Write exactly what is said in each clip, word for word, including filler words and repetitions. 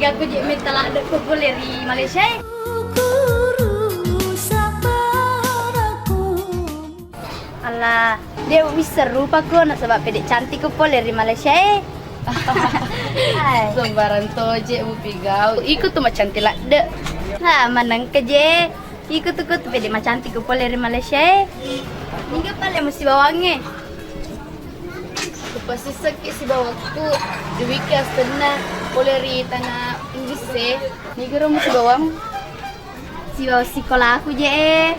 Aku je metta ladde ko pole ri Malaysia e. Alah, de' wisseng rupaku nasaba pede' cantik ko pole ri Malaysia e. Ai. Sembarang toje mupigau. Iko tu macantik ladde. Ha, manengka je. Iko tu, ko tu pede' macantik ko pole ri Malaysia e. Niga pale musibawangnge. Kupasissekki sibawakku duwikki asenna pole ri tana Inggris e. Nigaro musibawang? Sibawa sikolaku je e.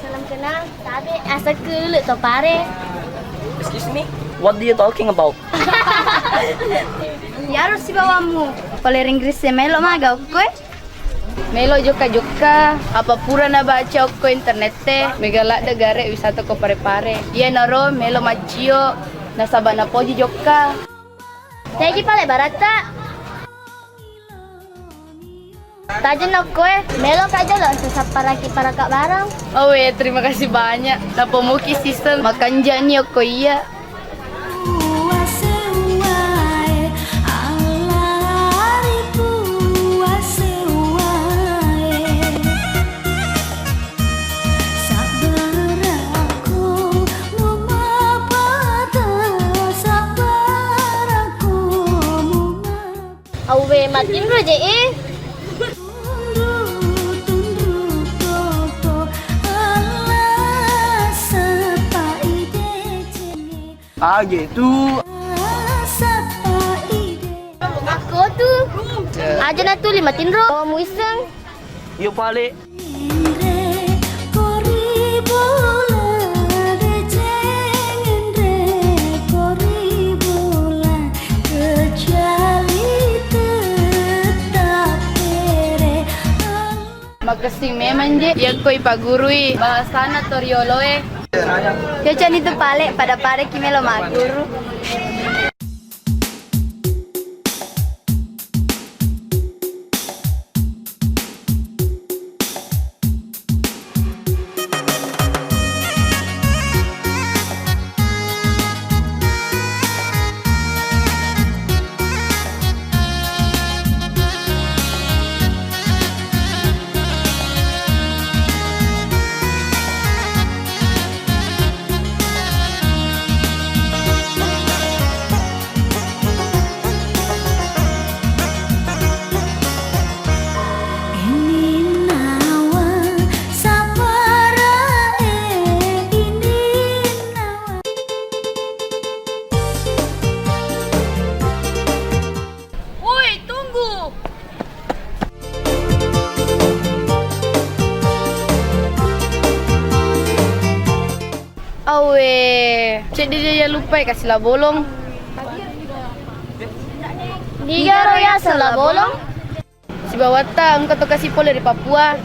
Salam kenal, tabe asekku Ulu Topare. Excuse me, what do you talking about? Iyaro sibawammu pole ri Inggris e melo maga okko e. Melo jokka-jokka, apa pura nabaca okko internet e, mega ladde gare wisata ko Pare-Pare. Iyanaro melo maccio, nasaba napoji jokka. Tegi pale baratta. Tajeng okko e, melo ka jolo untuk sapparaki paraka barang. Owe, terima kasih banyak. Napomuki season, makanjani okko iya. Auwe, matinro je e. Age tu. Akko tu. Aja na tuli matinro. Oh, muiseng. Yo pale. Makessing memang je, yakko ipagurui bahasana to rioloe. Cocok ni tu pale, pada-pada ki melo magguru. Woi, tunggu! Awe, ceddi dia lupai kasih la bolong. Digaro ya sella bolong. Sibawatta engka to kasih pole ri Papua.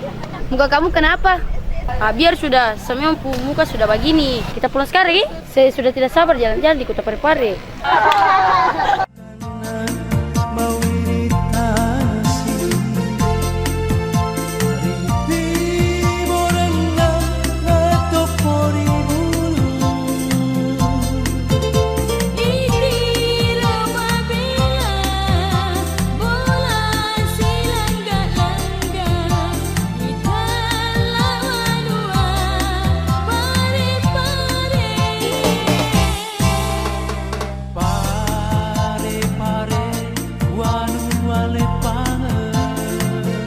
Muka kamu kenapa? Ah, biar sudah, semua pu-, muka sudah begini. Kita pulang sekarang, eh? Saya sudah tidak sabar jalan-jalan di kota Parepare. Pare-pare, wanu wale pangeng.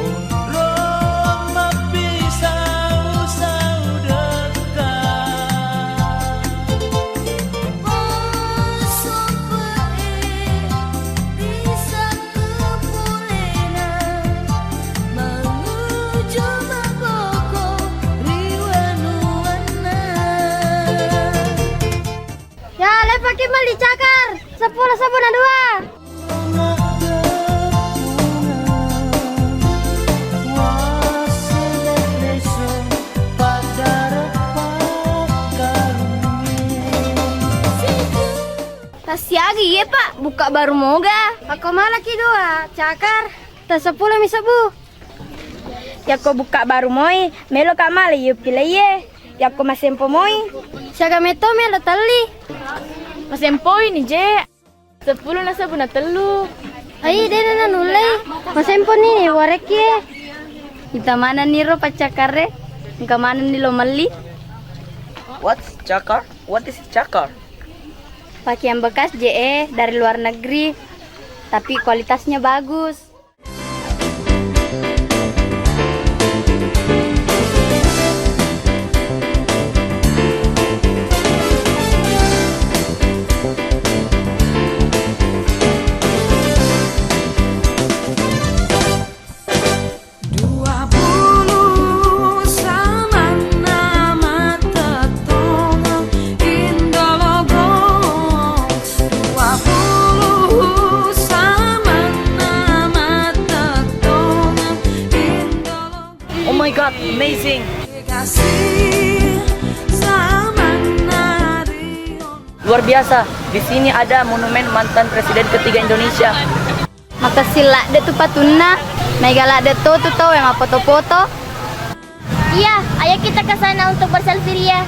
Onrong mappisau-sau dekka. Pasompe'e ri sangke polena, manguju makkokko ri wanuanna. Ya, leppaki melli cakar, seppulo sebbu na dua. Tassiagi iye, Pak, bukka baru moga. Akko malaki dua cakar, ta seppulo mi sebbu. Yakko bukka baru moi, meloka mala iye upilaiye. Yakko masempo moi, siaga metto melo telli. Masempoi ni je. Seppulo nasabbu na tellu. Ai, dena nanullei. Masempo ni warekki. Ita manenni ro paccakkarre. Engka manenni lo melli. What's cakar? What is cakar? Pakaian bekas je, eh, dari luar negeri. Tapi kualitasnya bagus. Dua bulu samanna matettongeng Indologo. Dua bulu samanna matettongeng Indologo. Oh my God, amazing. Kasih samanna rion. Luar biasa, di sini ada monumen mantan presiden ketiga Indonesia. Makessing ladde tu patunna, maega ladde to tu tau yang mapoto-poto. Iya, ayo kita ke sana untuk berselfie, Ria.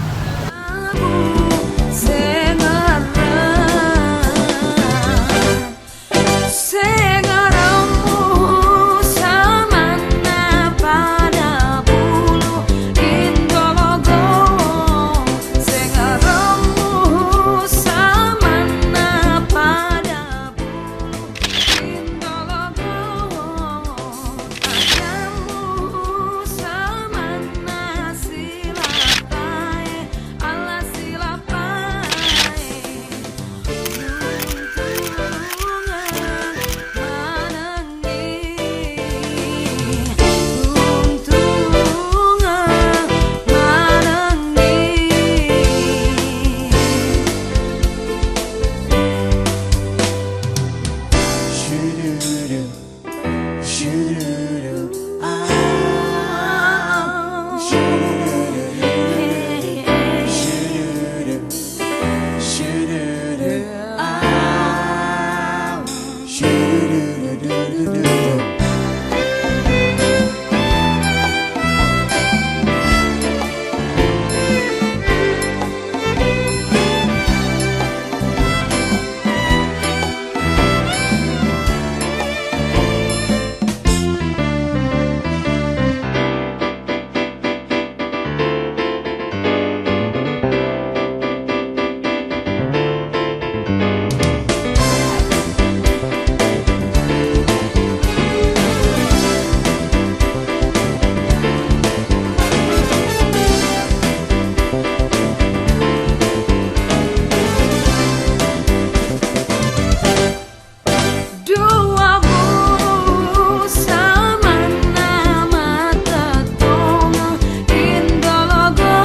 Dua bulu samanna matettongeng Indologo.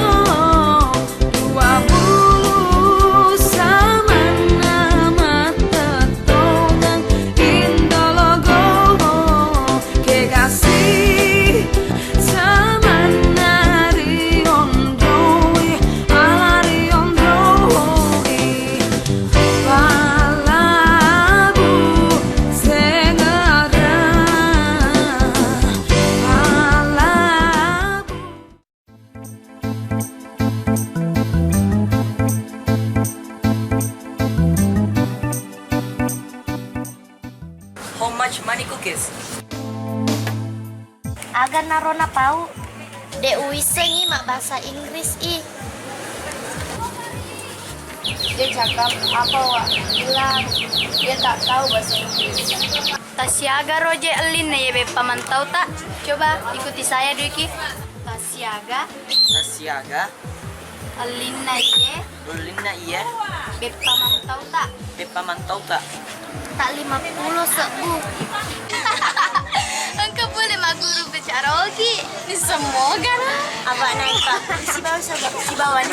Dua bulu samanna matettongeng Indologo. Kegasi samanna rionroi, ala rionroi. Pallabu sengara, pallabu. How much money cookies? Aga naro napau? De uwissengi mabbahasa Inggris i. Dia cakap apa, Wak? Bilang dia tak tahu bahasa Inggris. Tasiaga ro je ellinna iye beppa mantauta. Coba ikuti saya, Dwiki. Tasiaga. Tasiaga. Ellinna iye. Ellinna iye. Beppa mantauta. Beppa mantauta. Tak lima puluh sebbu. Engka pole magguru bicara ogi. Semoga lah. Apa naik, Pak? Sibawa, sibawa, sibawa.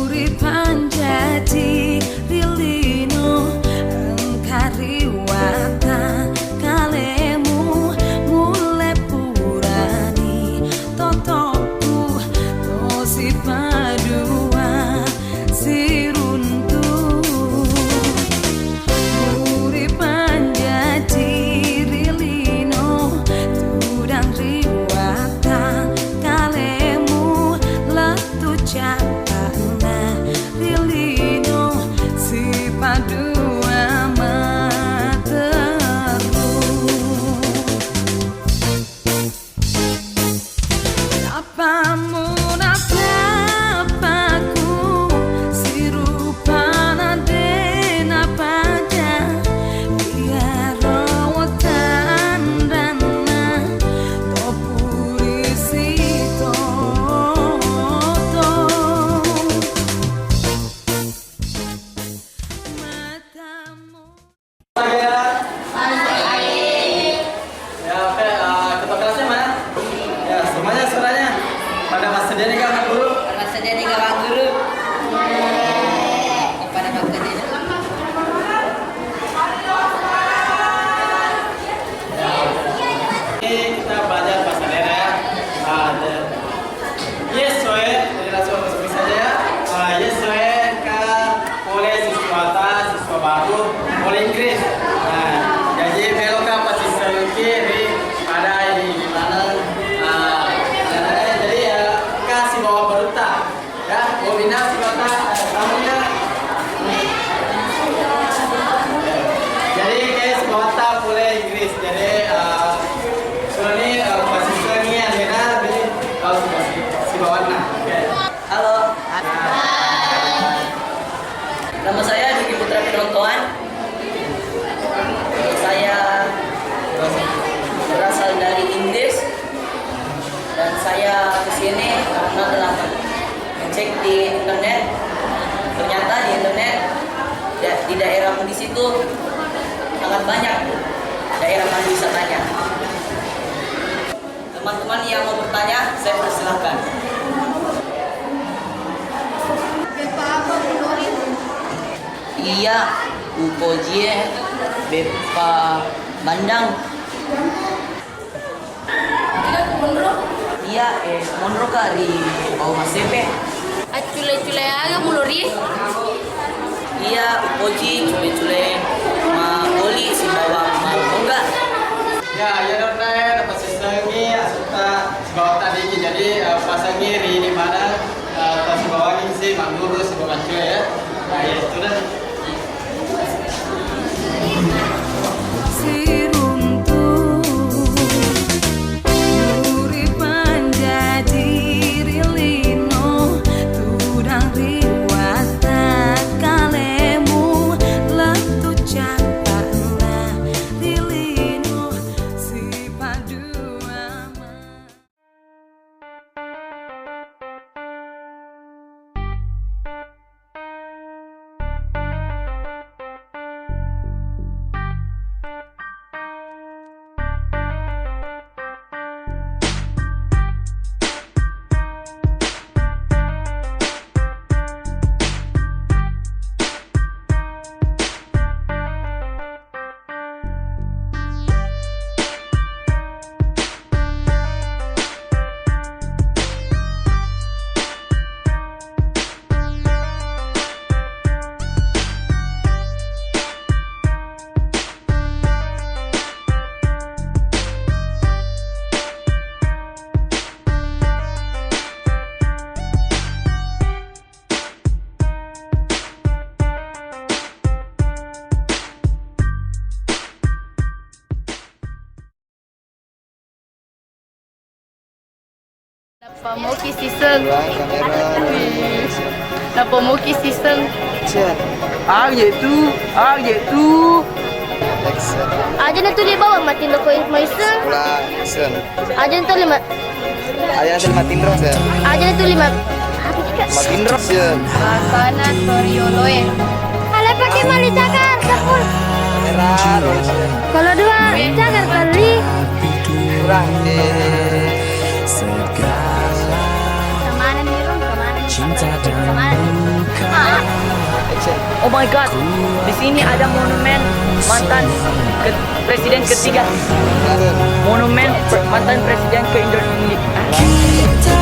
Uri panjadi ri lino, engka ri watakkalemu, mulle purani totokku tosi padua siruntu. Muri panjaji ri lino, tudang ri watakkalemu, lettu cappa'na ri lino, sipadua matteru. Nappamu natappaku, sirupana de napaja, iyaro tandanna topuri sitoto. Matamu. Ya, oke, eh, ketua kelasnya mana? Ya, semuanya suaranya. Pada bersedia nih, Kak, Pak Guru? Bersedia nih, Kak, Pak Guru? Pada bersedia. Ini kita belajar bahasa daerah, ya. Ah, ada. Iye essoe, jadi langsung masuk saja, ya. Ah, iye essoe engka pole siswata, siswa baru, pole Inggris. Nah, jadi meloka passisengki ri pada ini di mana, ah, jadi ya, engka sibawa barutta. Ya, webinar sibawa ta-, tamunya. Jadi, guys, sibawa ta pole Inggris. Jadi, eh, Sulani, eh, pasisengi Andena, jadi, eh, sibawa, sibawanna. Oke. Halo. Nama saya Diki Putra Pinontoan. Saya berasal dari Inggris dan saya ke sini karena telah ngecek di internet. Ternyata di internet, da-, di daerah Bugis itu sangat banyak daerah pariwisatanya. Teman-teman yang mau bertanya, saya persilahkan. Iya, upojie beppa bandang. Iya, eh, monro ka ri bau masepe. Accule-cule aga mulo ri? Iya, upoji cule-cule ma oli sibawa ma tongga. Ya, iya dong, Nay, napasisengi asutta sibawa tadi. Jadi, eh, pasengi ri di mana, eh, tasibawangi si mangguru sibawa maccule, ya. Nah, iya, itu dah. Siruntu, muri panjaji ri lino, tudang ri watakkalemu, lettu cappa'na ri lino, sipadua ma- Nappa moki siseng. Dua kamera, dua kamera. Nappa moki siseng. Cek. Aje tu, aje tu. Aja na tuli bawang matinro ko maiseng. Aja na tuli ma- Aja na tuli matinro se. Aja na tuli ma- Matinro se. Makanan torioloe. Kalau pakai mali cagar sepuluh. Kalau dua cagar kali. Kurang. Kemana nih, Rum? Kemana nih? Kemana nih? Oh my God, di sini ada monumen mantan ke- presiden ketiga. Monumen pre- mantan presiden ke Indonesia.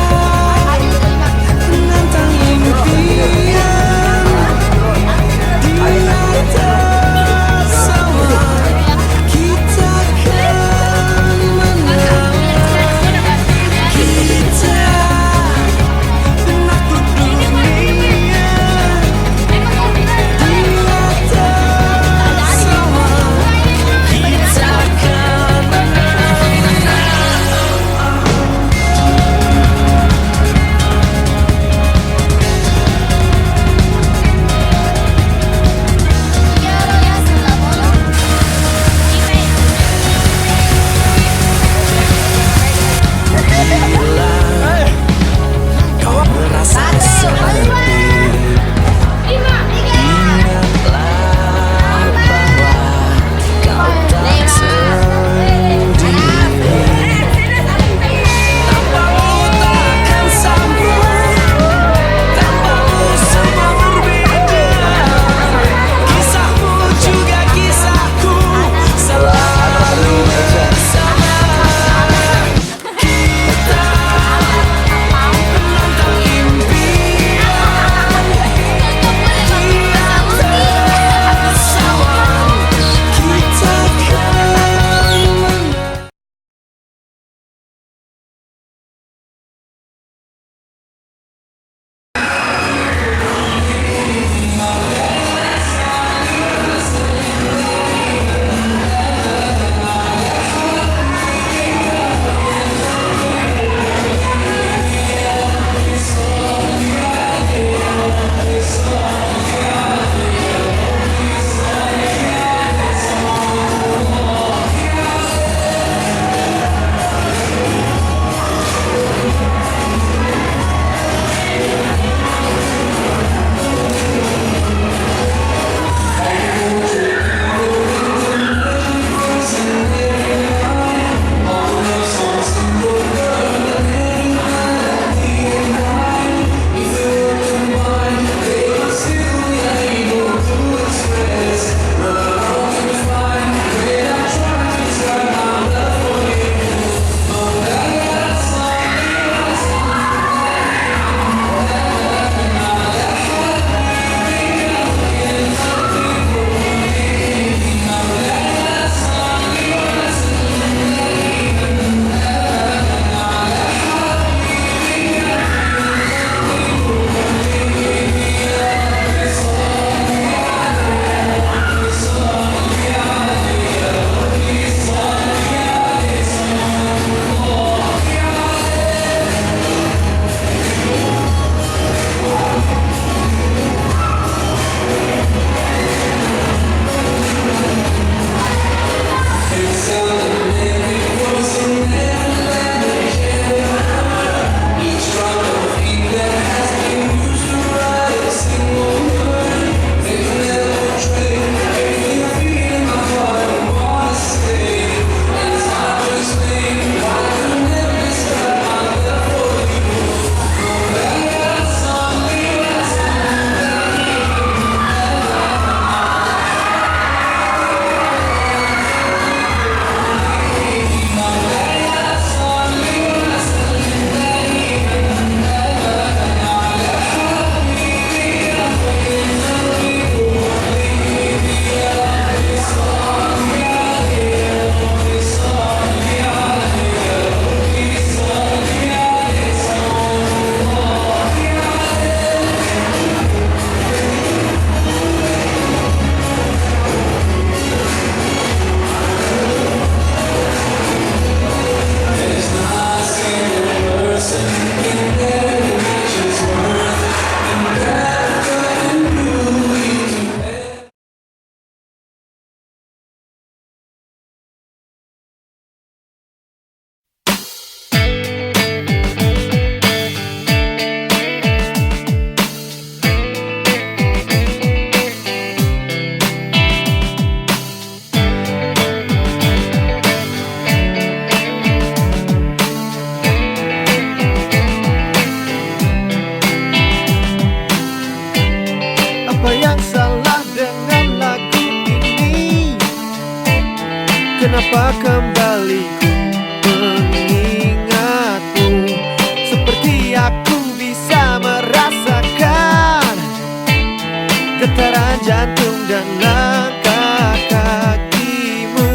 Jantung dan langkah kakimu,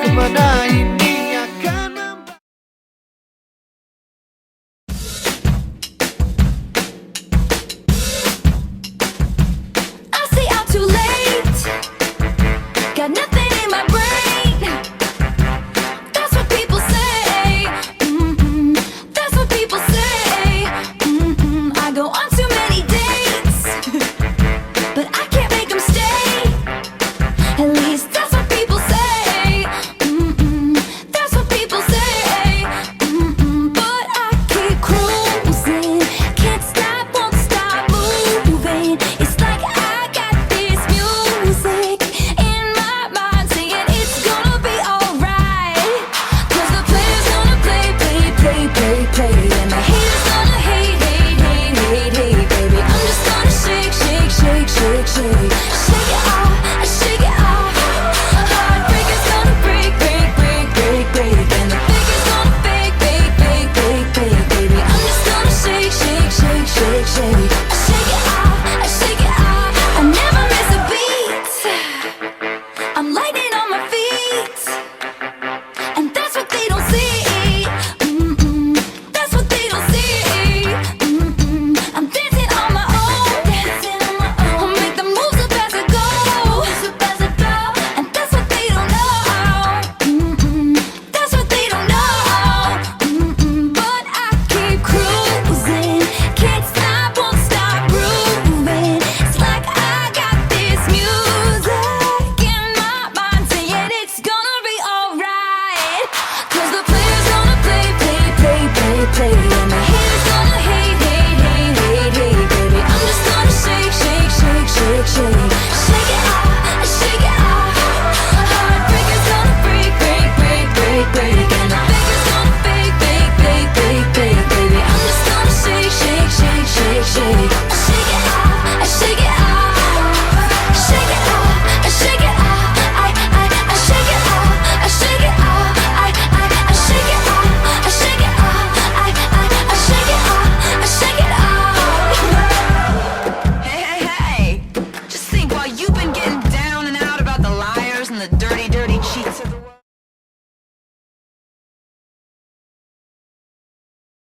kemana ini akan membawa? I say I'm too late. Got nothing in my brain. That's what people say. Mm-mm. That's what people say. Mm-mm. I go on too many dates, but I can't make 'em stay. At least that's what people say. Mm-mm. That's what people say. Mm-mm. But I keep cruising. Can't stop, won't stop moving. It's like I got this music in my mind saying it's gonna be alright. 'Cause the players gonna play, play, play, play, play. And the haters gonna hate, hate, hate, hate, hate, baby. I'm just gonna shake, shake, shake, shake, shake. Shake it off, shake it off. Heartbreakers gonna break, break, break, break, break. And the fakers gonna fake, fake, fake, fake, fake, baby. I'm just gonna shake, shake, shake, shake, shake. Shake it off, shake it off. I never miss a beat. I'm lightning on my feet. And that's what they don't see. Mm-mm. That's what they don't see. Mm-mm. I'm dancing on my own. Dancing on my own. I'll make the moves up as I go. Moves up as I go. And that's what they don't know. Mm-mm. That's what they don't know. Mm-mm. But I keep cruising. Can't stop, won't stop grooving. It's like I got this music in my mind saying it's gonna be alright. 'Cause the players gonna play, play, play, play, play. And the haters gonna hate, hate, hate, hate, hate, baby. I'm just gonna shake, shake, shake, shake, shake. Shake it off, shake it off. Heartbreakers gonna break, break, break, break, break. And the fakers gonna fake, fake, fake, fake, fake, baby. I'm just gonna shake, shake, shake, shake, shake. Shake it off, shake it off. Shake it off, shake it off. I, I, I shake it off, I shake it off. I, I, I shake it off, I shake it off. I, I, I shake it off, I shake it off. Hey, hey, hey. Just think, while you've been getting down and out about the liars and the dirty